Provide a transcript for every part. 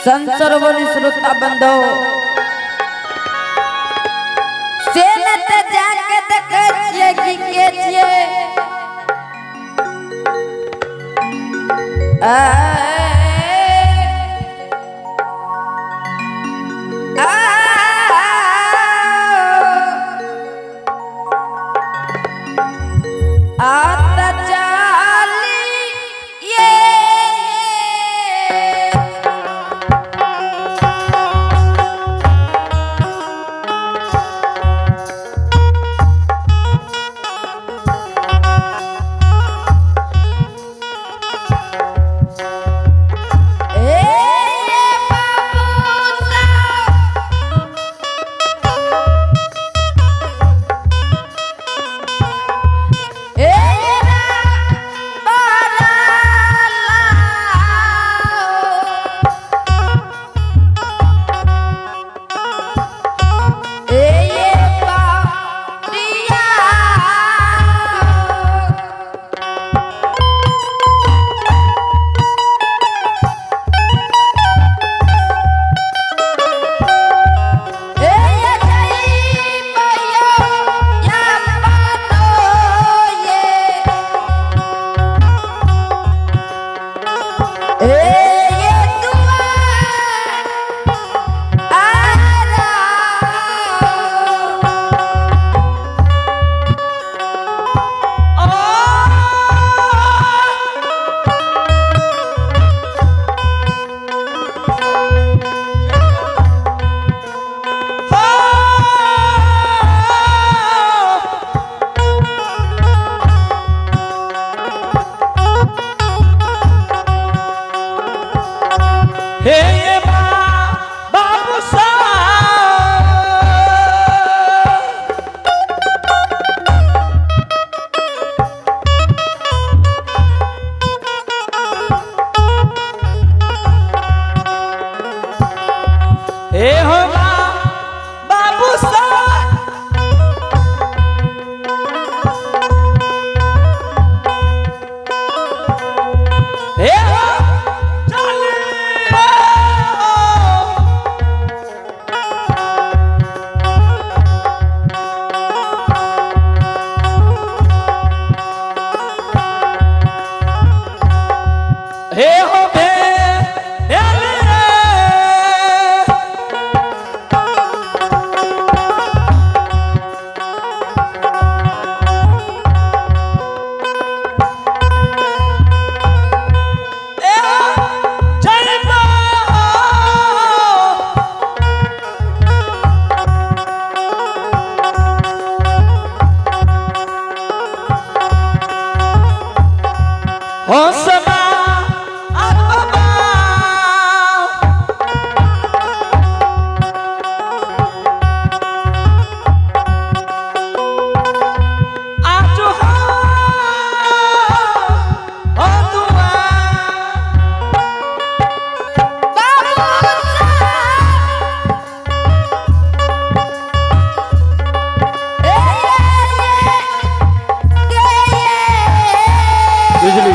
संत सरोवर श्रोता बंधो से न ते जाके देखै छियै कि के छियै। आ चाली ये ए बाबू साहब ए हे बाबू साहब हे हो बाबू साहब हे हो चले हे हो भे हो समा बाबा आज हो हो दुआ बाबू बिजली।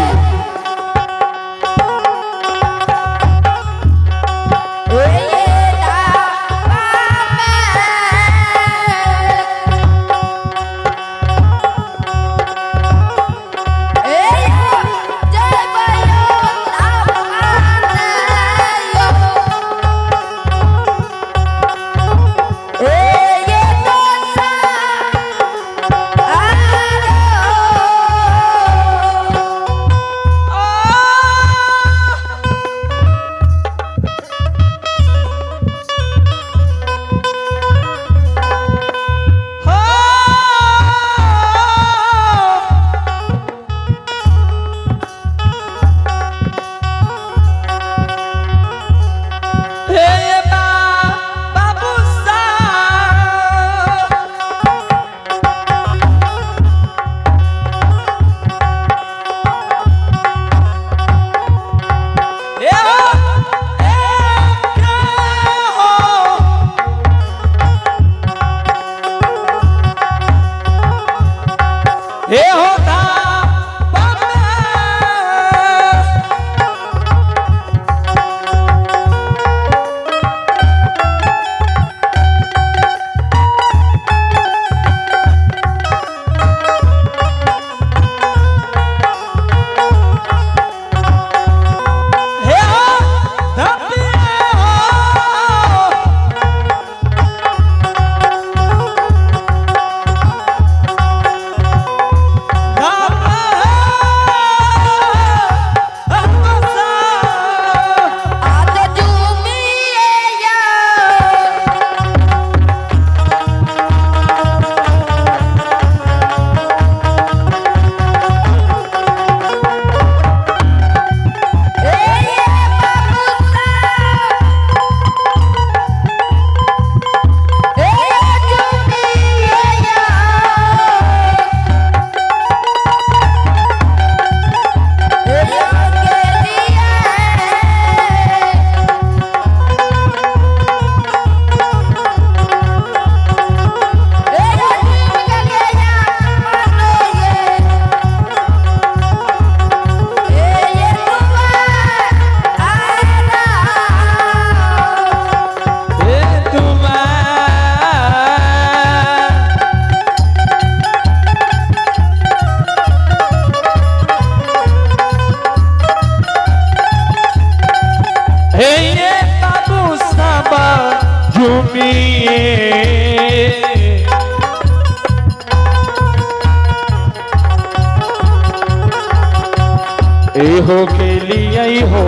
एहो गेलियै हो।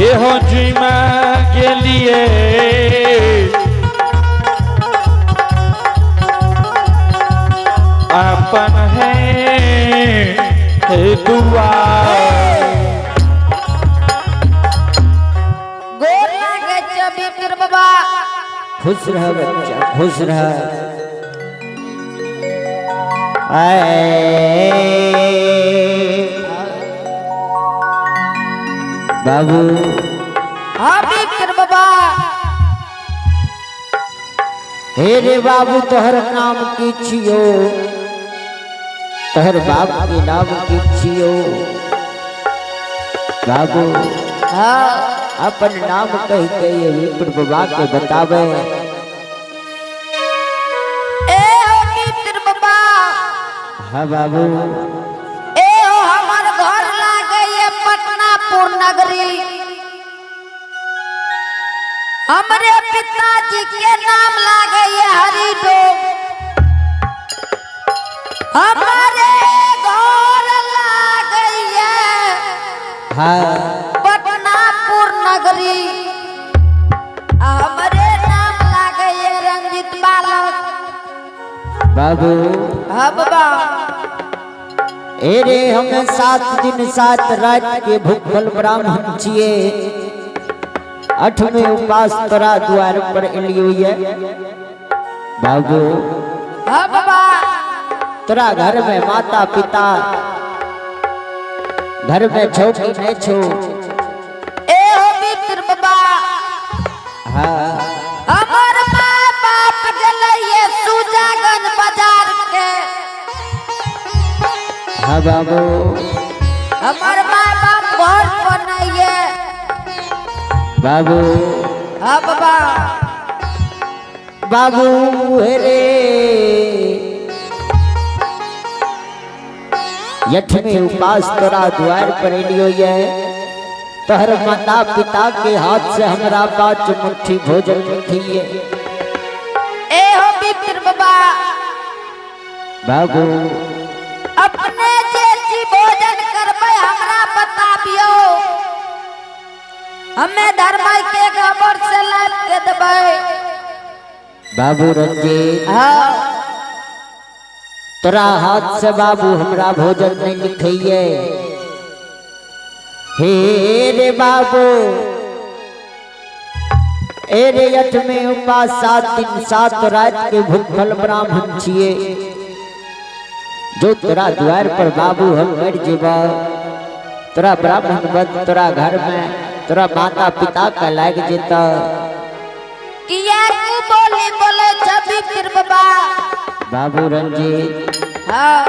एहो जुइमा गेलियै अपन है दुआर। गोर लागे छै विप्र बाबा। खुश रह बच्चा, खुश रह। आए बाबू। हाँ विप्र बाबा। हे रे बाबू, तोहर नाम की छियो? तोहर बाप के नाम की छियो बाबू? हाँ। अपन नाम कह के ये विप्र बाबा के बतावे। ए हो विप्र बाबा। हाँ बाबू। ए हो हमर घर लागे ये पटनापुर नगरी। हमरे पिताजी के नाम लागे ये हरिडोम। हमारे घर लागे ये हाँ पटनापुर नगरी। हमरे नाम लागे ये रंजित बालक। बाबू। हाँ बाबा। ए रे हम 7 दिन 7 रात के भूखल ब्राह्मण छिए। अठवें उपास तोरा द्वार पर एलियो ये बाबू। हाँ बाबा। तोरा घर में माता पिता घर में छो कि नहीं छो? ए हो मित्र बाबा। हाँ। हमर माँ बाप गेलैये सुजागंज बाजार के। हाँ बाबू। हमर माँ बाप घर पर नहीं है। बाबू। हाँ बाबा। बाबू रे यठमे उपास तोरा द्वार पर एलियो ये, तोहर माता पिता के हाथ से हमरा 5 मुट्ठी भोजन थिए। ए हो मित्र बाबा। बाबू। अपने जे भोजन करबै हमरा बताबियो, हमें धर्माई के खबर से लाभ के देबै। बाबू रंजीत। हाँ। तोरा हाथ से बाबू हमरा भोजन नहीं लिखैये। हे रे बाबू, ए रे अठमे उपास 7 दिन 7 रात के भूखल ब्राह्मण छिए। जो तोरा द्वार पर बाबू हम मर जेबा, तोरा ब्राह्मण बन तोरा घर में तोरा माता पिता का लाग जेता। किया तू बोली बोले छबी फिर बाबा? बाबू रंजीत। हाँ।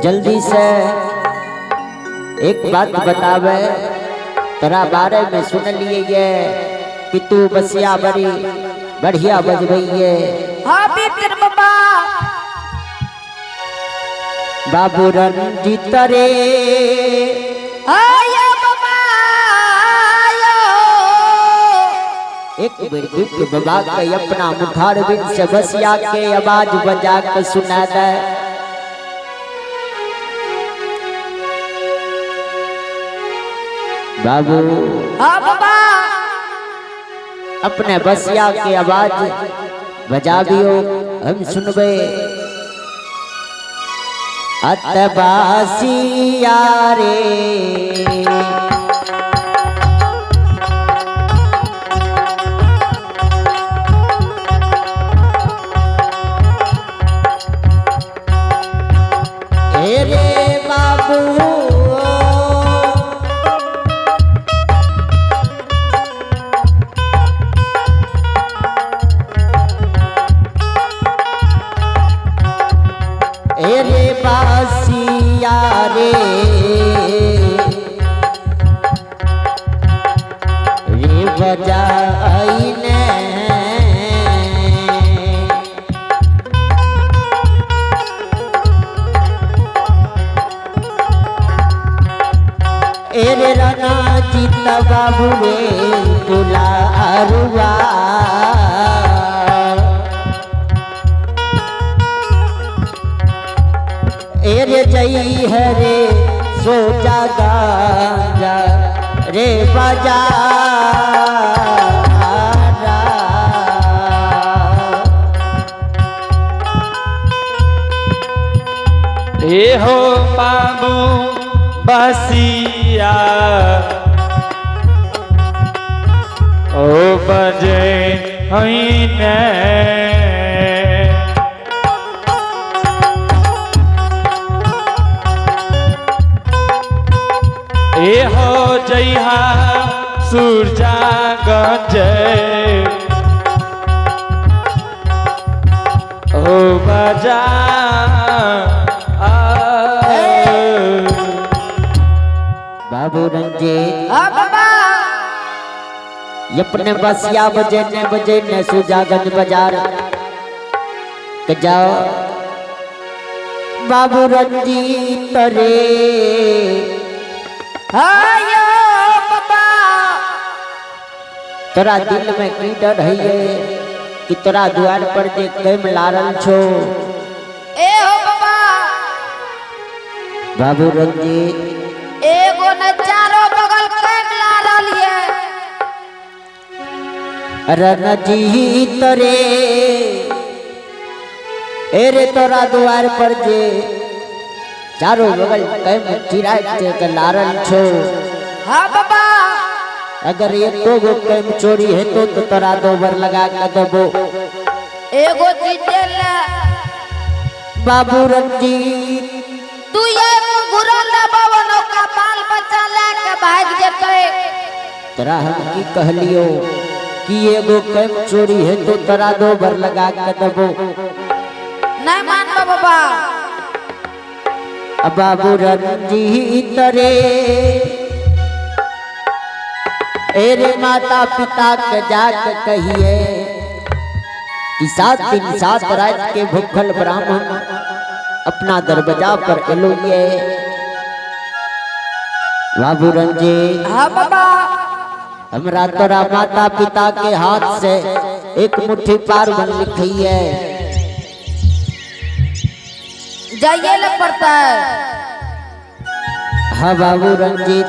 जल्दी से एक बात बतावे, तोरा बारे में सुन लिए ये कि तू बसिया बड़ी बढ़िया बजबैये। हाँ मित्र बाबा। बाबू रंजीत रे। आयो बाबा आयो। एक बेर विप्र बाबा के अपना मुखार बिन से बसिया के आवाज बजा के सुना दे। बाबू। हाँ बाबा। अपने बसिया के आवाज बजाबियो, हम सुनबे। अतबासिया रे रे बाबू, रे बासिया रे, रे बजाइने रे रे रना जीत बाबू रे दुलारुआ। ए रे जई है रे सोचा गांजा रे बजा। ए हो बाबू बसिया ओ बजे हईने। ए हो जइहा सूरजा गंज ओ बजा। बाबू रंजीत हाँ बाबा। अपने बसिया बजे ने बजे ने सुजागंज बाजार के जाओ बाबू रंजीत रे। हाँ यो बाबा। तोरा दिल में की डर है ये कि तोरा द्वार पर जे कैम लारल छो। ए हो बाबा। बाबू रंजीत एगो न चारो बगल कैम लारल ये। रणजीत रे ए रे तोरा द्वार पर जे चारों बगल कैम चिराग के लारल छो। हाँ बाबा। अगर एको गो कैम चोरी है तो तोरा दो बार लगा के देबो। एगो जीते ले। बाबू रंजीत तू ये घुरल दबावो नौका बाल बच्चा लेके भाग जेतै। तोरा हम की कहलियो कि एगो कैम चोरी है तो तोरा दो बार लगा के देबो। नहीं मानबो बाबा। अब बाबू रंजीत रे ए रे माता पिता के जाके कहिए कि 7 दिन 7 रात के भूखल ब्राह्मण अपना दरवाजा पर एलो ये। बाबू रंजीत हाँ बाबा। हमरा तोरा माता पिता के हाथ से एक मुट्ठी पारवन लिखिए। जाइए ले पड़ता है। हाँ बाबू रंजीत।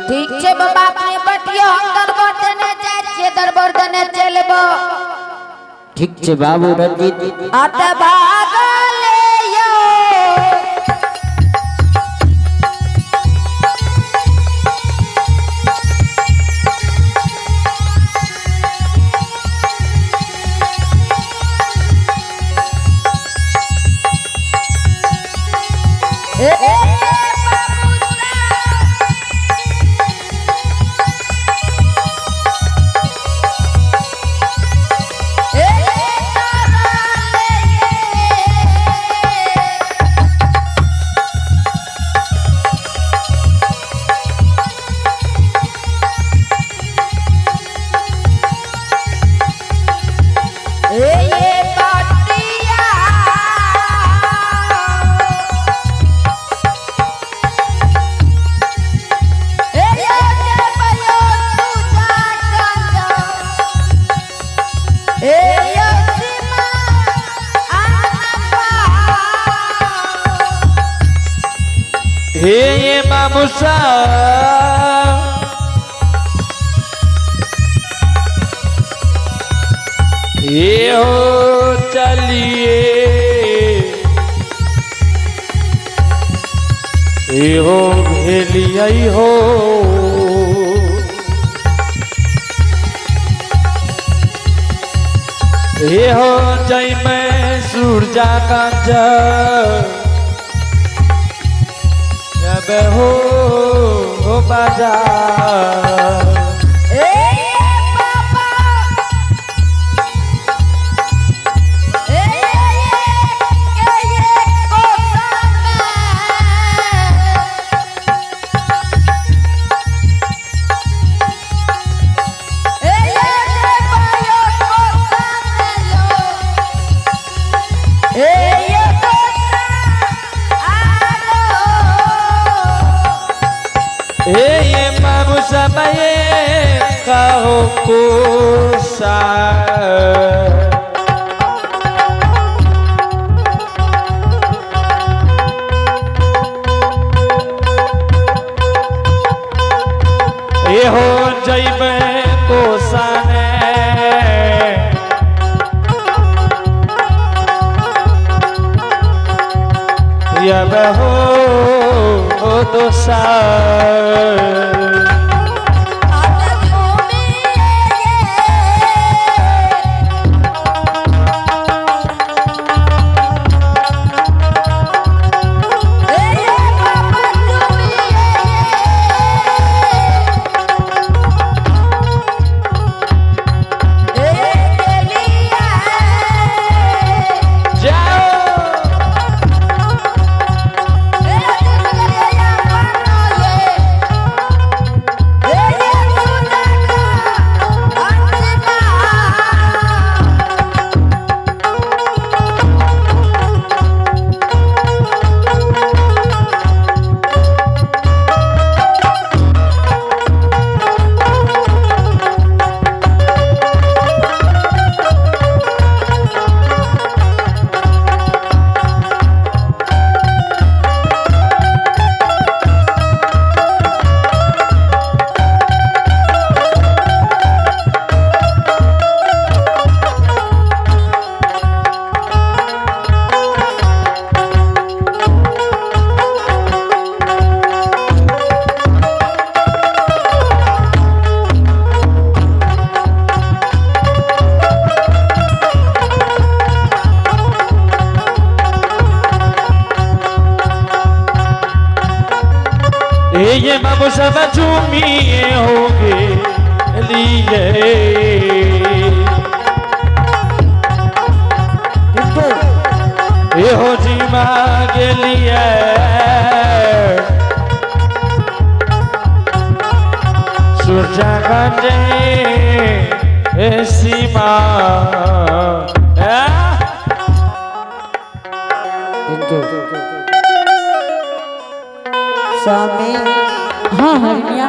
ठीक छे बाबा अपने बटियो हम दरबार देने जाए छिए दरबार देने चलबो। ठीक छे बाबू रंजीत। आते भागले यो। ए बाबू हे बाबू साहब ये हो चलिए ये हो भेलिए हो ये हो जय मैं सूरजा का जब हो बाजार। ए बाबा ए ये ये कोसा में ए ये पायो कोसा में लो ए ये कोसा आलो। ए ये कोसा। ये हो जैबे कोसाने यब हो दोसा। ये बाबू सब झूमिए होंगे लिए। ये हो जीमा के लिए सूरजागंज सीमा। स्वामी। हाँ हरिणिया।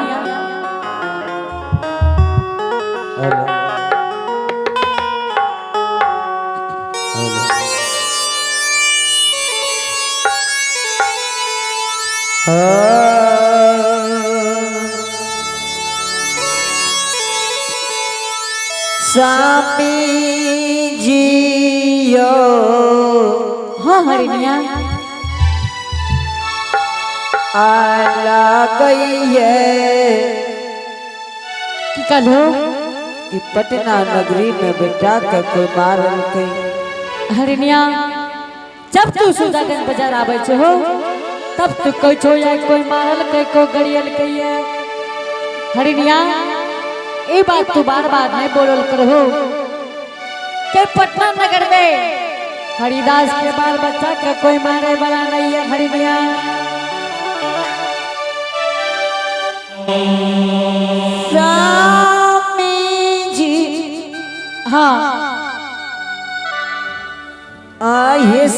स्वामी जियो। हाँ हरिणिया। आला गई है की कहलो कि पटना नगरी में बेटा के कोई मारल के। हरिणिया जब तू सुजागंज बाजार आवे छे हो तब तू कोई छो या कोई मारल के कोई गड़ियल के है। हरिणिया ये बात तू बार बार नहीं बोलल करहो के पटना नगर में हरिदास के बाल बच्चा का कोई मारे वाला नहीं है। हरिणिया स्वामी जी। हाँ आहे